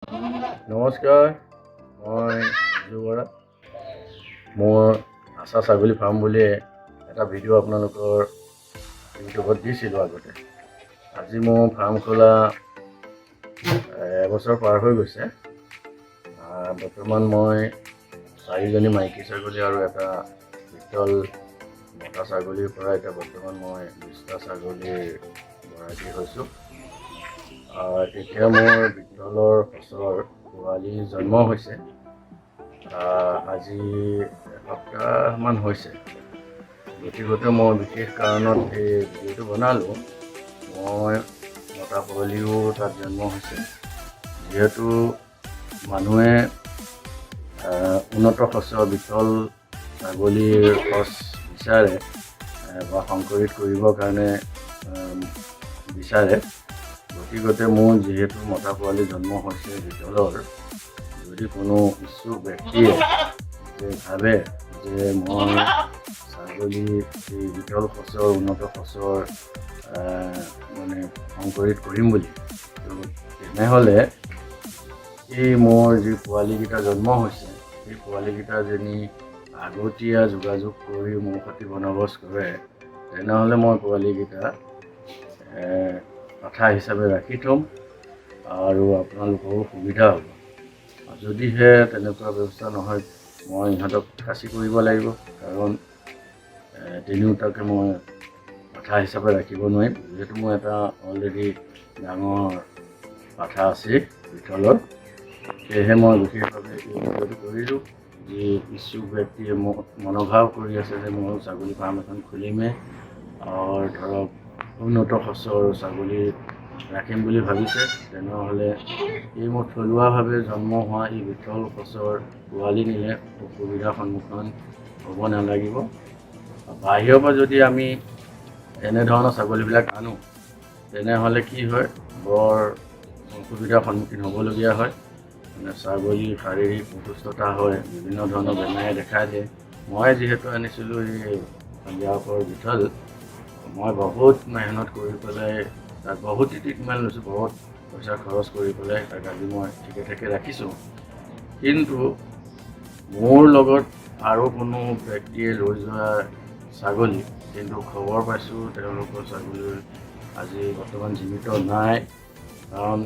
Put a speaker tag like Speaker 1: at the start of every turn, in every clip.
Speaker 1: নমস্কাৰ, মই বিজু বৰা। মোৰ আশা ছাগলী ফাৰ্ম বুলি এটা ভিডিঅ' আপোনালোকৰ ইউটিউবত দিছিলোঁ আগতে। আজি মোৰ ফাৰ্ম খোলা এবছৰ পাৰ হৈ গৈছে। বৰ্তমান মই চাৰিজনী মাইকী ছাগলী আৰু এটা বিতল মতা ছাগলীৰ পৰা এতিয়া বৰ্তমান মই 20টা ছাগলীৰ গৰাকী হৈছোঁ। এতিয়া মোৰ বিতলৰ সঁচৰ পোৱালি জন্ম হৈছে, আজি এসপ্তাহমান হৈছে। গতিকে মই বিশেষ কাৰণত এই ভিডিঅ'টো বনালোঁ। মই মতা পোৱালিও তাত জন্ম হৈছে। যিহেতু মানুহে উন্নত সঁচৰ বিতল ছাগলীৰ সঁচ বিচাৰে বা সংকৰিত কৰিবৰ কাৰণে বিচাৰে, গতিকে মোৰ যিহেতু মতা পোৱালি জন্ম হৈছে বিতলৰ, যদি কোনো ইচ্ছুক ব্যক্তিয়ে যে ভাবে যে মই ছাগলী এই বিতল সঁচৰ উন্নত সঁচৰ মানে সংকৰিত কৰিম বুলি, তেনেহ'লে এই মোৰ যি পোৱালিকেইটা জন্ম হৈছে, সেই পোৱালিকেইটা যদি আগতীয়া যোগাযোগ কৰি মোৰ সৈতে বনভোজ কৰে, তেনেহ'লে মই পোৱালিকেইটা পাঠা হিচাপে ৰাখি থ'ম আৰু আপোনালোকৰো সুবিধা হ'ব। যদিহে তেনেকুৱা ব্যৱস্থা নহয়, মই ইহঁতক খাচী কৰিব লাগিব, কাৰণ তিনিওটাকে মই পাঠা হিচাপে ৰাখিব নোৱাৰিম, যিহেতু মোৰ এটা অলৰেডি ডাঙৰ পাঠা আছে বিতলৰ। সেয়েহে মই বিশেষভাৱে এই ভিডিঅ'টো কৰিলোঁ। যি ইচ্ছুক ব্যক্তিয়ে মোক মনোভাৱ কৰি আছে যে ময়ো ছাগলী ফাৰ্ম এখন খুলিমেই আৰু ধৰক উন্নত সঁচৰ ছাগলী ৰাখিম বুলি ভাবিছে, তেনেহ'লে এই মোৰ থলুৱাভাৱে জন্ম হোৱা এই বিতল সঁচৰ পোৱালি নিলে অসুবিধাৰ সন্মুখীন হ'ব নালাগিব। বাহিৰৰ পৰা যদি আমি এনেধৰণৰ ছাগলীবিলাক আনো, তেনেহ'লে কি হয়, বৰ অসুবিধাৰ সন্মুখীন হ'বলগীয়া হয়। মানে ছাগলীৰ শাৰীৰিক অসুস্থতা হয়, বিভিন্ন ধৰণৰ বেমাৰে দেখা দিয়ে। মই যিহেতু আনিছিলোঁ এই পাঞ্জাৱৰ বিতল, মই বহুত মেহনত কৰি পেলাই তাক বহুত ট্ৰিটমেণ্ট লৈছোঁ, বহুত পইচা খৰচ কৰি পেলাই তাক আজি মই ঠিকে ঠাকে ৰাখিছোঁ। কিন্তু মোৰ লগত আৰু কোনো ব্যক্তিয়ে লৈ যোৱা ছাগলী, কিন্তু খবৰ পাইছোঁ তেওঁলোকৰ ছাগলীৰ আজি বৰ্তমান জীৱিত নাই, কাৰণ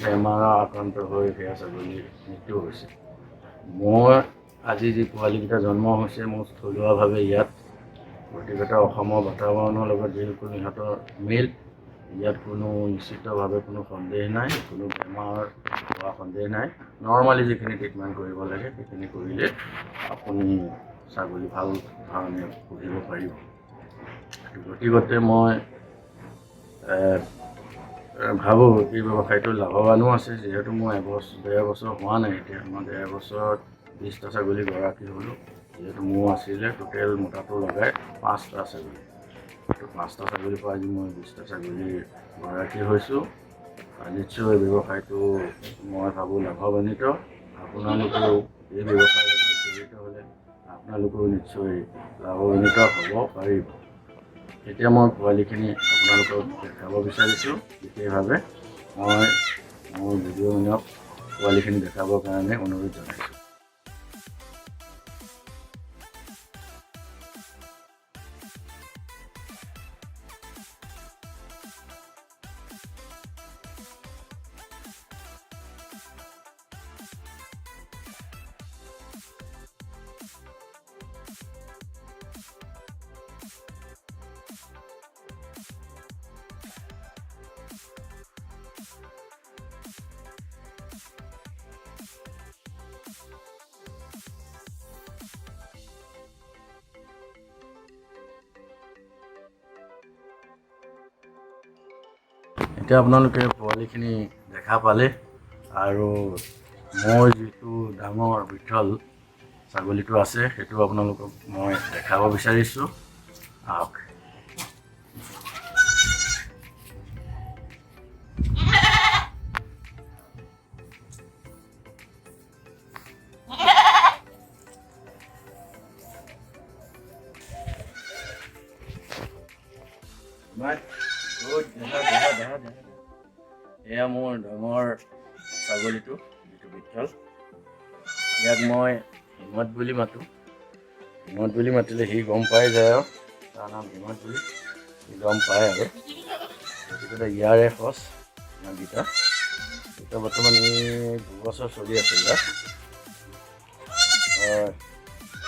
Speaker 1: বেমাৰৰ আক্ৰান্ত হৈ সেয়া ছাগলীৰ মৃত্যু হৈছে। মোৰ আজি যি পোৱালিকেইটা জন্ম হৈছে মোৰ থলুৱাভাৱে ইয়াত, গতিকে অসমৰ বাতাবৰণৰ লগত বিলকুল ইহঁতৰ মিল, ইয়াত কোনো নিশ্চিতভাৱে কোনো সন্দেহ নাই, কোনো বেমাৰ হোৱা সন্দেহ নাই। নৰ্মেলি যিখিনি ট্ৰিটমেণ্ট কৰিব লাগে সেইখিনি কৰিলে আপুনি ছাগলী ভাল ধৰণে পুহিব পাৰিব। গতিকে মই ভাবোঁ এই ব্যৱসায়টো লাভৱানো আছে। যিহেতু মোৰ এবছৰ ডেৰ বছৰ হোৱা নাই, এতিয়া মই ডেৰ বছৰত 20টা ছাগলী গৰাকী হ'লোঁ। যিহেতু মোৰ আছিলে টোটেল মতাটো লগাই 5টা ছাগলী, তো 5টা ছাগলীৰ পৰা আজি মই 20টা ছাগলীৰ গৰাকী হৈছোঁ। নিশ্চয় এই ব্যৱসায়টো মই ভাবোঁ লাভান্বিত। আপোনালোকেও এই ব্যৱসায়ৰ লগত জড়িত হ'লে আপোনালোকেও নিশ্চয় লাভান্বিত হ'ব পাৰিব। এতিয়া মই পোৱালিখিনি আপোনালোকক দেখাব বিচাৰিছোঁ। বিশেষভাৱে মই মোৰ ভিডিঅ' মেনক পোৱালিখিনি দেখাবৰ কাৰণে অনুৰোধ জনাইছোঁ। এতিয়া আপোনালোকে পোৱালিখিনি দেখা পালে আৰু মোৰ যিটো ডাঙৰ বিঠল ছাগলীটো আছে সেইটো আপোনালোকক মই দেখাব বিচাৰিছোঁ। আহক। এয়া মোৰ ডাঙৰ ছাগলীটো। ছাগলীটো, যিটো বিঠল, ইয়াক মই হিমত বুলি মাতোঁ। হিমত বুলি মাতিলে সি গম পাই যায় আৰু তাৰ নাম হিমত বুলি সি গম পায়। আৰু গতিকে ইয়াৰে সঁচ ইহঁতকেইটা। এতিয়া বৰ্তমান এই 2 বছৰ চলি আছে ইয়াৰ। হয়,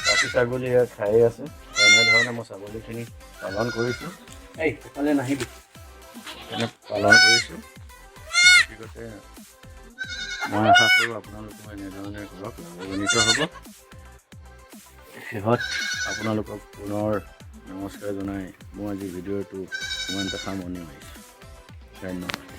Speaker 1: বাকী ছাগলী ইয়াত খায়ে আছে। এনেধৰণে মই ছাগলীখিনি পালন কৰিছোঁ। এই, সেইফালে নাহিবি। তেনে পালন কৰিছোঁ। গতিকে মই আশা কৰোঁ আপোনালোকেও এনেধৰণে কৰক, লাভান্বিত হ'ব। শেষত আপোনালোকক পুনৰ নমস্কাৰ জনাই মই আজি ভিডিঅ'টো ইমানতে সামৰণি মাৰিছোঁ। ধন্যবাদ।